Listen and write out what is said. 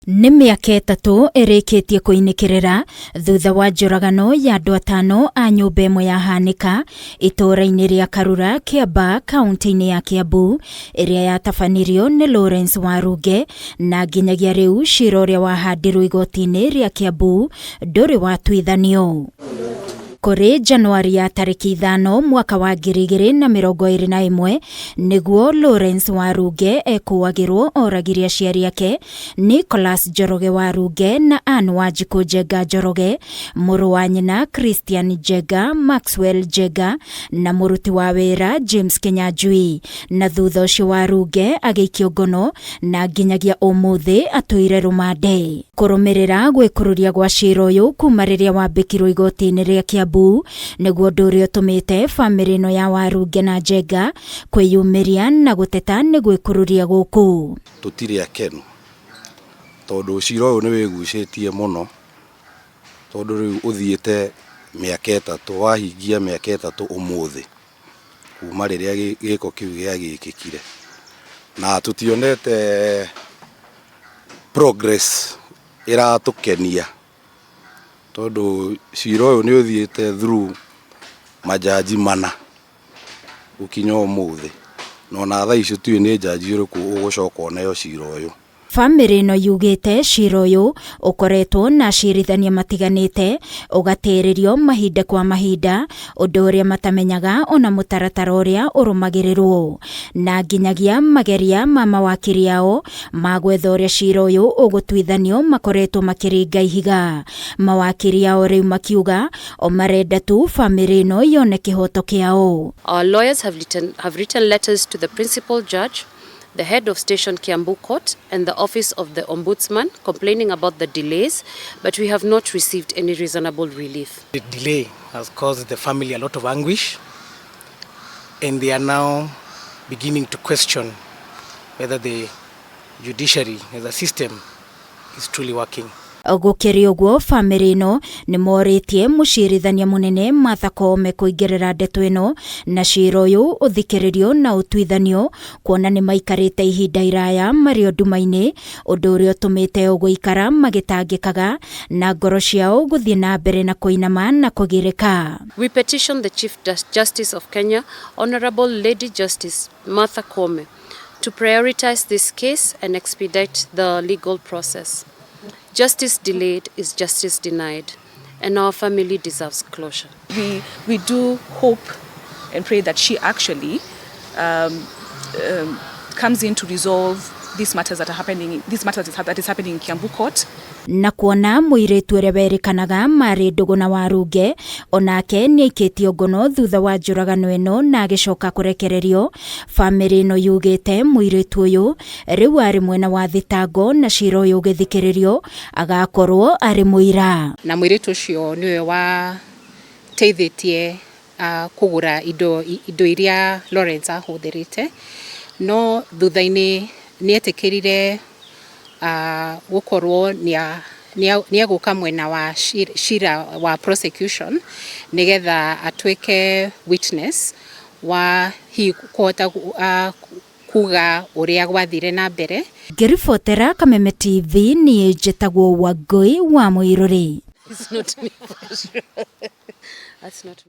Nĩ mĩaka 3 ĩrĩkĩtie kũinĩkĩrĩra thutha wa njũragano ya andũ 5 a nyũmba ĩmwe yahanĩka itũũra-inĩ rĩa Karura, Kiambaa, kaunti-inĩ ya Kiambu, ĩrĩa yatabanirio nĩ Lawrence Warunge, na nginyagia rĩu cira ũrĩa wahandirwo igoti-inĩ rĩa Kiambu ndũrĩ watuithanio. Kũrĩ Januari ya tarĩki 5 mwaka wa 2021 nĩguo Lawrence Warunge ekũagĩrwo oragire aciari ake Nicholas Njoroge Warunge na Anne Wanjikũ Njenga Njoroge, mũrũ wa nyina Christian Njenga, Maxwell Njenga na mũruti wa wĩra James Kinyanjui, na thutha ũcio Warunge agĩikio ngono na nginyagia ũmũthĩ atũire rũmande. Kũrũmĩrĩra gwĩkururia gwa cira ũyũ kuma rĩrĩa wambĩkirwo igoti-inĩ rĩa Kiambu nĩguo ũndũ ũrĩa ũtũmĩte bamĩrĩ ĩno ya Warunge na Njenga kwĩyumĩria na gũteta nĩ gwĩkururia gũkũ. Tũtirĩ akenu tondũ cira ũyũ nĩ wĩgucĩtie mũno, tondũ rĩu ũthiĩte mĩaka 3, wahingia mĩaka 3 ũmũthĩ kuma rĩrĩa gĩko kĩu gĩagĩkĩkire, na tũtionete progress ĩratũkenia tondũ cira ũyũ nĩ ũthiĩte through majaji 4 gũkinya ũmũthĩ, na ona thaa ici tũtiũĩ nĩ jaji ũrĩkũ ũgũcoka ũneo cira ũyũ. Bamĩrĩ ĩno yugĩte cira ũyũ ũkoretwo na acirithania matiganĩte ũgatĩrĩrio mahinda kwa mahinda, ũndũ ũrĩa matamenyaga ona mũtaratara ũrĩa ũrũmagĩrĩrwo, na nginyagia mageria ma mawakiri ao ma gwetha ũrĩa cira ũyũ ũgũtuithanio makoretwo makĩringa ihiga. Mawakiri ao rĩu makiuga o marenda tu bamĩrĩ ĩno yone kĩhoto kĩao. Our lawyers have written letters to the principal judge, the head of station Kiambu Court and the office of the ombudsman complaining about the delays, but we have not received any reasonable relief. The delay has caused the family a lot of anguish, and they are now beginning to question whether the judiciary as a system is truly working. Gũkĩrĩ ũguo, bamĩrĩ ĩno nĩ morĩtie mũcirithania mũnene Martha Koome kũingĩrĩra ndeto ĩno na cira ũyũ ũthikĩrĩrio na ũtuithanio, kuona nĩ maikarĩte ihinda iraya marĩ o nduma-inĩ, ũndũ ũrĩa ũtũmĩte o gũikara magĩtangĩkaga na ngoro ciao gũthiĩ na mbere na kũinama na kũgirĩka. We petition the Chief Justice of Kenya, Honorable Lady Justice Martha Koome, to prioritize this case and expedite the legal process. Justice delayed is justice denied, and our family deserves closure. We do hope and pray that she actually comes in to resolve these matters that are happening, these matters that is happening in Kiambu Court. Na kuona mũirĩtu ũrĩa werĩkanaga marĩ ndũgũ na Warunge onake nĩ aikĩtio ngono thutha wa njũragano ĩno na agĩcoka kũrekererio, bamĩrĩ ĩno yugĩte mũirĩtu ũyũ rĩu arĩ mwena wa thitango na cira ũyũ ũgĩthikĩrĩrio agakorwo arĩ mũira. Na mũirĩtu ũcio nĩwe wateithĩtie kũgũra indo iria Lawrence ahũthĩrĩte, no thutha-inĩ nĩ etĩkĩrire gũkorwo nĩ egũka mwena wa cira wa prosecution nĩgetha atuĩke witness wa hihi kũhota kuga ũrĩa gwathire na mbere. Ngĩribotera Kameme TV, niĩ njĩtagwo Wangũi wa Mũirũrĩ. It's not me for sure. That's not me.